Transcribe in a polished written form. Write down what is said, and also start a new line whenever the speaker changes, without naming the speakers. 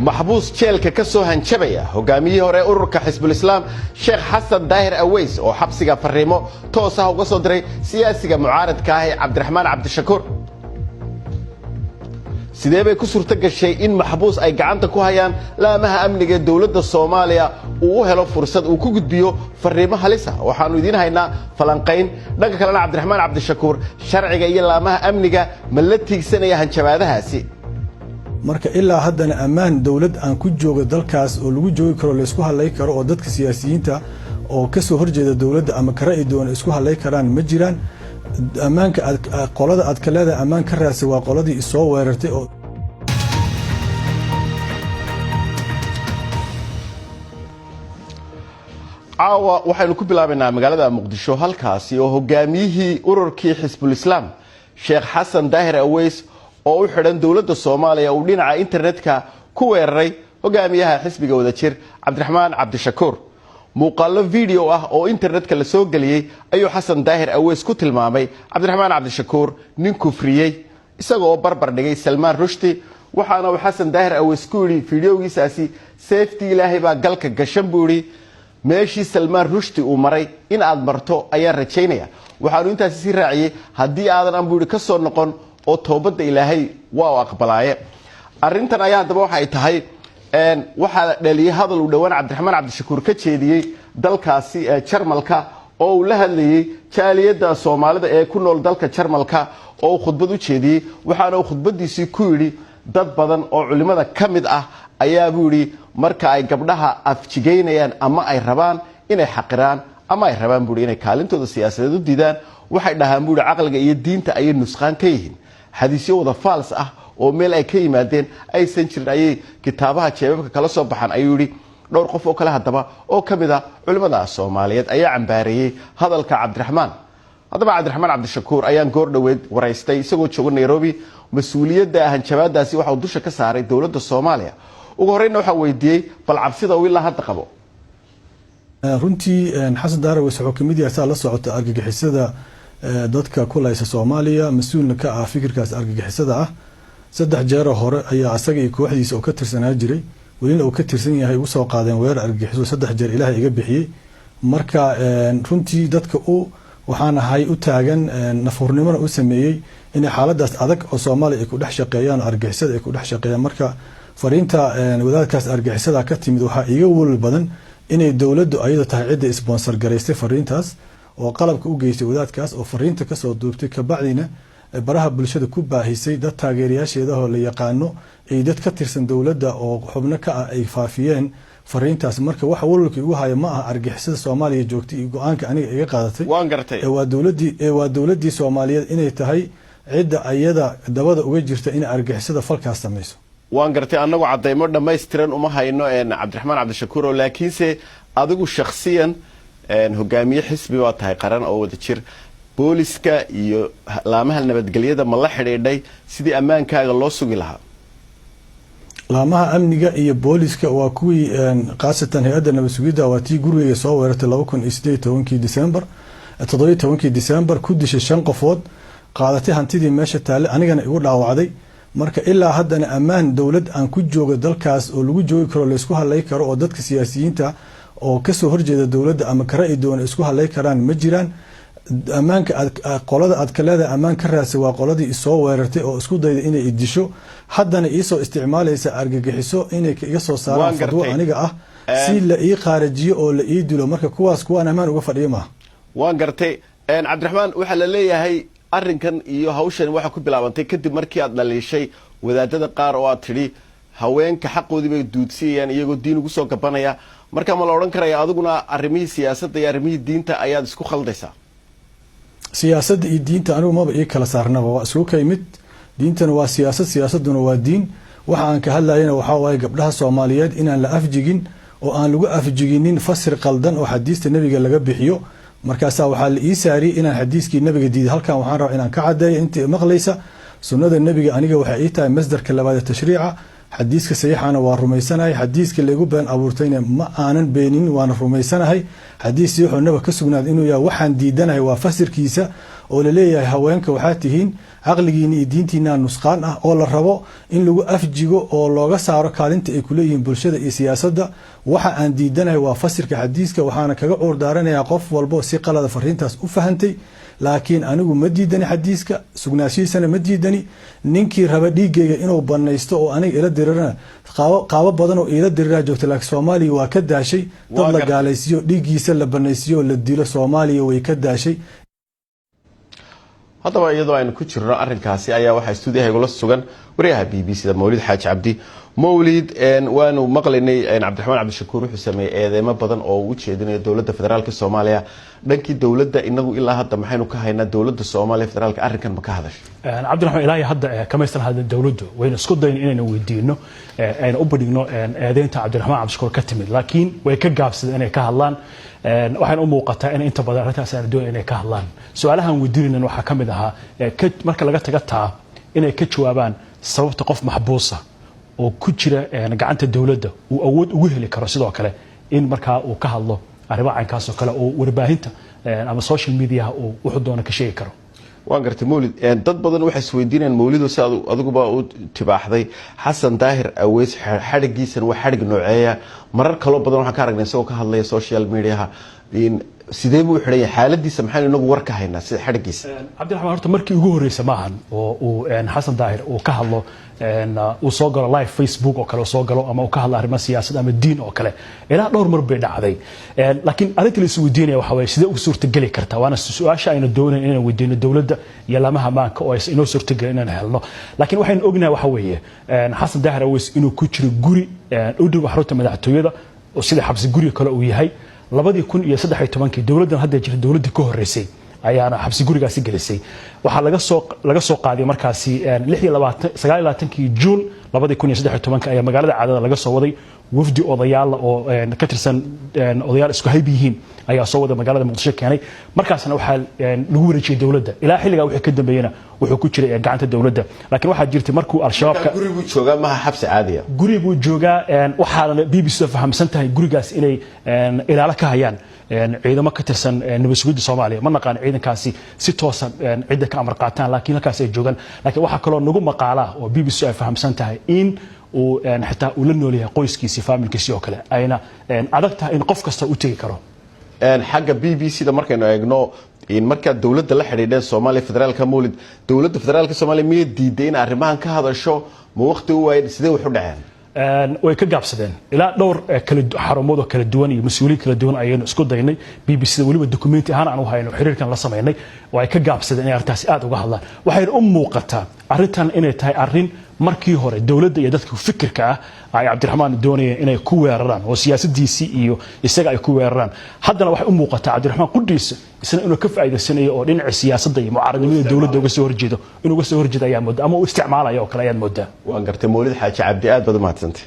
Maxbuus jeelka ka soo hanjabaya hogaamiyihii hore ururka Xisbulislaam, Sheekh Xasan Daahir Aweys, oo xabsiga fariimo toos ah uga soo diray siyaasiga mucaaradka ah ee Cabdiraxmaan Cabdishakuur. Sidee bay ku suurto gashay in maxbuus ay gacanta ku hayaan laamaha amniga ee dowladda Soomaaliya uu u helo fursad uu ku gudbiyo fariimo halis ah? Waxaannu idiin haynaa falanqayn. Dhanka kalena, Cabdiraxmaan Cabdishakuur sharciga iyo laamaha amniga ma la tiigsanaya hanjabaadahaasi?
Marka ilaa haddana ammaan dowlad aan ku joogo dalkaas oo lagu joogi karo, laysku hadlay karo, oo dadka siyaasiyiinta oo ka soo horjeeda dowladda ama ka ra'yi doona isku hadlay karaan ma jiraan. Ammaanka aad qolada aad ka leedahay ammaan ka raadsa waa qoladii isoo weerartay oo
Caawa waxaynu ku bilaabaynaa magaalada Muqdisho, halkaasi oo hogaamiyihii ururkii Xisbulislaam, Sheekh Xasan Daahir Aweys, oo u xidhan dowladda Soomaaliya, uu dhinaca internetka ku weeraray hogaamiyaha xisbiga Wadajir, Cabdiraxmaan Cabdishakuur. Muuqaallo video ah oo internetka la soo geliyey ayuu Xasan Daahir Aweys ku tilmaamay Cabdiraxmaan Cabdishakuur nin kufriyey, isaga oo barbar dhigay Salmaan Rushdi. Waxaana uu Xasan Daahir Aweys ku yidhi fideogiisaasi: "Seeftii Ilaahay baa galka gashan," buu yidhi, "meeshii Salmaan Rushdi uu maray in aad marto ayaan rajaynaya." Waxaanu intaasi sii raaciyey: "Haddii aadan an," buu yidhi, "ka soo noqon oo toobadda Ilaahay waa u aqbalaaye." Arrintan ayaa haddaba waxay tahay waxaa dhaliyey hadal uu dhowaan Cabdiraxmaan Cabdishakuur ka jeediyey dalkaasi Jarmalka, oo uu la hadlayey jaaliyadda Soomaalida ee ku nool dalka Jarmalka, oo uu khudbad u jeediyey. Waxaana uu khudbadiisii ku yidhi: "Dad badan oo culimmada ka mid ah ayaa," buu yidhi, "marka ay gabdhaha afjigaynayaan ama ay rabaan inay xaqiraan ama ay rabaan," buu yidhi, "inay kaalintooda siyaasadeed u diidaan, waxay dhahaan," buu yidhi, "caqliga iyo diinta ayay nusqaan ka yihiin. Xadiisyo wada faals ah oo meel ay ka yimaadeen aysan jirin ayay kitaabaha jeebabka kala soo baxaan," ayuu yidhi. Dhowr qof oo kale haddaba oo ka mid a culimmada Soomaaliyeed ayaa cambaareeyey hadalka Cabdiraxmaan. Haddaba Cabdiraxmaan Cabdishakuur ayaan goor dhoweed waraystay isagoo jooga Nairobi. Mas-uuliyadda hanjabaadaasi waxa uu dusha ka saaray dowladda Soomaaliya. Ugu horreynna waxaa weydiiyey bal cabsida uu ilaa hadda qabo.
Runtii Xasan Daaraweys wuxuu kamid yahay, saa la socota, argagixisada dadka ku laysa Soomaaliya, mas-uulna ka ah fikirkaas argagixisada ah. Saddex jeero hore ayaa asaga iyo kooxdiisa oo ka tirsanaa jiray, welina uu ka tirsan yahay, ugu soo qaadeen weerar argagixiso. Saddex jeer Ilaahay iga bixiyey. Marka runtii dadka u waxaan ahay u taagan, nafhurnimona u sameeyey inay xaaladaas adag oo Soomaaliya ay ku dhex shaqeeyaan oo argagixisada ay ku dhex shaqeeyaan. Marka fariinta wadaadkaas argagixisada ka timid waxaa iiga welwel badan inay dowladdu ayada tahay cidda sponsor garaystay fariintaas oo qalabka u geystay wadaadkaas oo fariinta kasoo duubtay, kabacdina baraha bulshada ku baahisay, dad taageerayaasheedahoo la yaqaano ay dad ka tirsan dowladda oo xubno ka ah ay faafiyeen fariintaas. Marka waxa walwalka igu haya ma aha argixisada Soomaaliya joogtay iyo go-aanka aniga iga qaadatay.
Waan gartay.
Waa dowladdii Soomaaliyeed inay tahay cidda ayada dabada uga jirta inay argixisada falkaas samayso.
Waan gartay. Annagu caddaymo dhammaystiran uma hayno, Cabdiraxmaan Cabdishakuur, oo laakiinse adigu shakhsiyan hogaamiye xisbi baa tahay qaran oo wada jir. Booliska iyo laamaha nabadgelyada ma la xidhiidhay sidii ammaankaaga loo sugi lahaa?
Laamaha amniga iyo booliska waa kuwii, khaasatan hay-adda nabad sugidda, waa tii gurigeyga soo weerartay 2018-kii December, 17-kii December, ku dishay shan qofood, qaadatay hantidii meesha taale, anigana igu dhaawacday. Marka ilaa haddana ammaan dowlad aan ku joogo dalkaas oo lagu joogi karo, laysku hadlay karo, oo dadka siyaasiyiinta oo kasoo horjeeda dowladda ama ka ra'yi doona isku hadlay karaan ma jiraan. Ammaanka aad qolada aad ka leedahay ammaan ka raadsa waa qoladii isoo weerartay oo isku dayda inay idisho, haddana iisoo isticmaalaysa argagixiso inay iga soo saaraan fadwo aniga ah si la ii qaarajiyo oo la ii dilo. Marka kuwaas kuwaan ammaan uga fadhiyo maaha.
Waan gartay. Cabdiraxmaan, waxaa la leeyahay arrinkan iyo hawshan waxaa ku bilaabantay kadib markii aad dhaliishay wadaadada qaar oo aad tidhi haweenka xaqoodii bay duudsiyayaan iyagoo diin ugu soo gabanaya. Marka ma la odhan karaya adiguna arrimihii siyaasadda iyo arrimihii diinta ayaad isku khaldaysaa?
Siyaasadda iyo diinta anigu maba ii kala saarnaba, waa isku kay mid. Diintana waa siyaasad, siyaasaduna waa diin. Waxa aan ka hadlayana waxaa waaye gabdhaha Soomaaliyeed inaan la afjigin oo aan lagu afjiginin fasir qaldan oo xadiista Nebiga laga bixiyo. Markaasaa waxaa la ii saariyey inaan xadiiskii Nebiga diiday. Halkan waxaan rabaa inaan ka cadeeyo intii maqlaysa: sunnada Nebiga aniga waxay ii tahay masdarka labaad ee tashriica. Xadiiska saxiixana waa rumaysanahay. Xadiiska laygu been abuurtayna ma aanan beenin, waana rumaysanahay. Xadiis saxiixoo naba ka sugnaaday inuu yahay. Waxaan diidanahay waa fasirkiisa oo laleeyahay haweenka waxaa tihiin caqligiina iyo diintiina nusqaan ah, oo la rabo in lagu afjigo oo looga saaro kaalinta ay kuleeyihiin bulshada iyo siyaasadda. Waxa aan diidanahay waa fasirka xadiiska. Waxaana kaga cuurdaaranayaa qof walbo si qalada fariintaas u fahantay, laakiin anigu ma diidani xadiiska, sugnaashihiisana ma diidani. Ninkii raba dhiigayga inuu banaysto oo aniga ila dirirana, qaabo badan oo iila diriraa joogta, laakiin Soomaaliya waa ka daashay dad la gaalaysiiyo, dhiiggiisa la banaysiiyo, la dilo. Soomaaliya way ka daashay.
Haddaba, iyadoo aynu ku jirno arrinkaasi ayaa waxaa stuudiyaha igula sugan wariyaha BBC da, Mawlid Xaaji Cabdi. Mawlid, waanu maqlaynay Cabdiraxmaan Cabdishakuur wuxuu sameeyey eedeymo badan oo uu ujeedinayo dowladda federaalka Soomaaliya. Dhankii dowladda inagu ilaa hadda maxaynu ka haynaa? Dowladda Soomaaliya federaalka arrinkan ma ka hadashay?
Cabdiraxmaan, ilaahay hadda kamaysan hadlin dowladdu. Wayna isku dayn inaynu weydiino, ayna u bandhigno eedeynta Cabdiraxmaan Cabdishakuur ka timid, laakiin way ka gaabsadeen inay ka hadlaan. Waxayna u muuqataa in inta badan arrintaas aan doonay inay ka hadlaan. Su-aalahan weydiinaynan waxaa ka mid ahaa, marka laga taga taa, inay ka jawaabaan sababta qof maxbuusa oo ku jira gacanta dowladda uu awood ugu heli karo sidoo kale in markaa uu ka hadlo arrimaha caynkaas oo kale oo warbaahinta ama social mediaha uu wuxuu doono ka sheegi karo.
Waan gartay, Mawlid. Dad badan waxay isweydiinayaan, Mawlido, si adiguba u tibaaxday, Xasan Daahir Aweys xadhigiisan waa xadhig nooceeya? Marar kaloo badan waxaan ka aragnay isagoo ka hadlaya social mediaha. Sidee buu u xidhan yahay? Xaaladiisa maxaynu inagu war ka haynaa sida xadhigiisa?
Cabdiraxmaan, horta markii ugu horreysa maahan oo uu Xasan Daahir uu ka hadlo, uu soo galo live Facebook oo kale uu soo galo ama uu ka hadlo arrimo siyaasad ama diin oo kale. Ilaa dhowr mar bay dhacday, laakiin arrinta la isweydiinaya waxa waye sidee ugu suurtageli kartaa? Waana su-aasha aynu doonayn inaan weydiino dowladda iyo laamaha maanka oo aysan inoo suurtagelin inaan helno. Laakiin waxaynu ognahay waxa weeye Xasan Daahir Aweys inuu ku jiro guri u dhow xarunta madaxtooyada oo sida xabsi guriga kale uu yahay. 2013-kii dowladdan hadda jirta, dowladdii ka horreysay ayaana xabsi gurigaasi gelisay. Waxaa laga soo qaaday markaasi 29-kii Juun 2013-ka ayaa magaalada Cadaado laga soo waday. Wafdi odayaala oo ka tirsan odayaal isku hayb yihiin ayaa soo wada magaalada Muqdisho keenay. Markaasna waxaa lagu wareejiyey dowladda. Ilaa xilligaa wixii ka dambeeyena wuxuu ku jiray gacanta dowladda. Laakiin waxaa jirtay markuu Al-Shabaabka
Guriguu joogaa, maha xabsi caadiya?
Guri buu joogaa. Waxaana BBC fahamsan tahay gurigaas inay ilaalo ka hayaan ciidamo ka tirsan nabad sugidda Soomaaliya. Ma naqaan ciidankaasi si toosa cidda ka amar qaataan, laakiin halkaas ay joogaan. Laakiin waxaa kaloo nagu maqaalaa oo BBC ay fahamsan tahay in uu xitaa uu la nool yahay qoyskiisii, faamilkiisii oo kale, ayna adag tahay in qof kasta u tegi karo.
Xagga BBC da markaynu eegno, markaad dowladda la xidhiidheen Soomaaliya federaalka, Mawlid, dowladda federaalka Soomaaliya miyay diiday in arrimahan ka hadasho? Ma waqti u waayeen? Sidee wax u dhaceen?
Way ka gaabsadeen. Ilaa dhowr kala xarumood oo kala duwan iyo mas-uuliyiin kala duwan ayaynu isku daynay BBC da, weliba documenti ahaan aan u hayno xiriirkan la samaynay, oo ay ka gaabsadeen inay arrintaasi aad uga hadlaan. Waxayna u muuqataa arrintan inay tahay arrin markii hore dowladda iyo dadka fikirka ah ay Cabdiraxmaan doonayeen inay ku weeraraan oo siyaasadiisii iyo isaga ay ku weeraraan. Haddana waxay u muuqataa Cabdiraxmaan qudhiisa isna inuu ka faa'iidaysanayo oo dhinaca siyaasadda iyo mucaaradnimada dowladda uga soo horjeedo, inuu uga soo horjeedo ayaa moodaa, ama uu isticmaalayo oo kale ayaad moodaa.
Waan gartay, Mawlid Xaaji Cabdi, aad baad u mahadsantay.